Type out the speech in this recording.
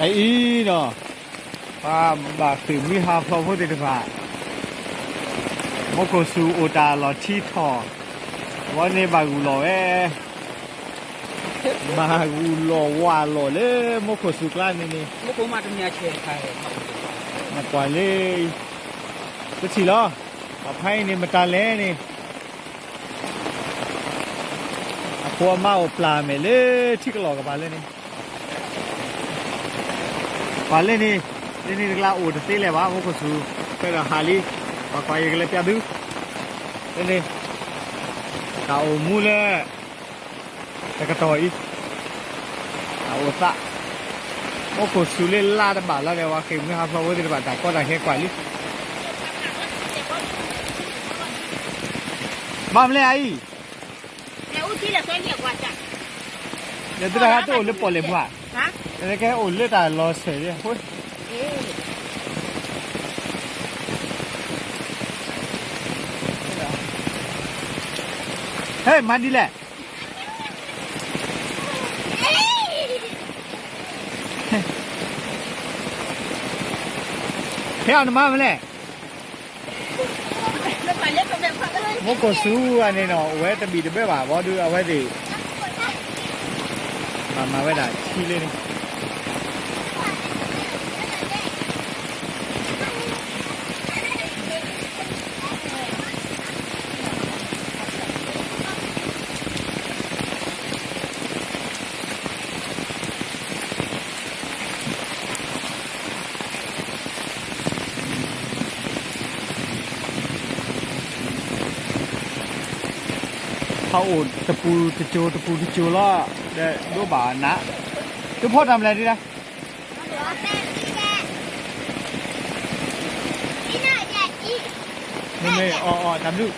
အအံၤနီၤ, ပှၤဘၣ်ဃ့ၢ်မှံဟးဖျိးဖိသ့ၣ်တဖၣ်, မူခိၣ်စူၤအိၣ်တၢ်လီၢ်ထံထီၣ်, ဝဲန့ၣ်ဘၣ်ဂုာ်လီၤဝဲ, ဘၣ်ဂုာ်လီၤဝးလီၤလၢမူခိၣ်စူၤကျါန့ၣ်န့ၣ်, နကွၢ်လၢ, တထံၣ်လီၤ, ပှၤဖဲအံၤန့ၣ် မတၤလဲၣ်န့ၣ် အဖိအမါအိၣ်ပျၢ်မဲာ်လၢထံကလီၢ်ကပၤလၢန့ၣ်, ပှၤလၢန့ၣ်, လၢန့ၣ်တကျါအိၣ်တသ့လၢၤဘၣ် မူခိၣ်စူၤ, ဖဲဒီးဟးလံ, ပှၤကွၢ်ယကလဲၤပျးသု, လၢန့ၣ်, တၢ်အိၣ်မူလၢ တကတီၢ်အံၤ, တၢ်အိၣ်သး, မူခိၣ်စူၤလၢလါတဘၣ်လီၤဒီး ပှၤဃ့ၢ်မှံဟးဖျိးဖိသ့ၣ်တဖၣ် တၢ်ကီတၢ်ခဲကွၢ်လံ. မၤမလဲၣ်အအံၤ, သုတၢ်ဟဲတအိၣ်လၢပီၣ်လဲၣ်ပူၤဧါ, ကဲအိၣ်လၢတၢ်လီၤဆဲး, ဟဲ မၤဒ်လဲၣ်, ဖဲအီၤနမၤမလဲၣ်, မူခိၣ်စူၤအန့ၣ်နီၤ အိၣ်ဝဲတဘံၣ်တဘၢဘၣ် ဘီဒုးအဝဲသ့ၣ်, ဘၣ်မၤဝဲဒၣ်ထံလၢန့ၣ် ဟးအိၣ်တပူၤတစိၤတပူၤတစိၤလီၤ, ဒီးဒိးဘၣ်နး, သုဖီၣ်တၢ်မလဲၣ်ဒ်လဲၣ်, မ့ၢ်မ့ၢ်အီၣ်အီၣ်တၢ်ဘျုး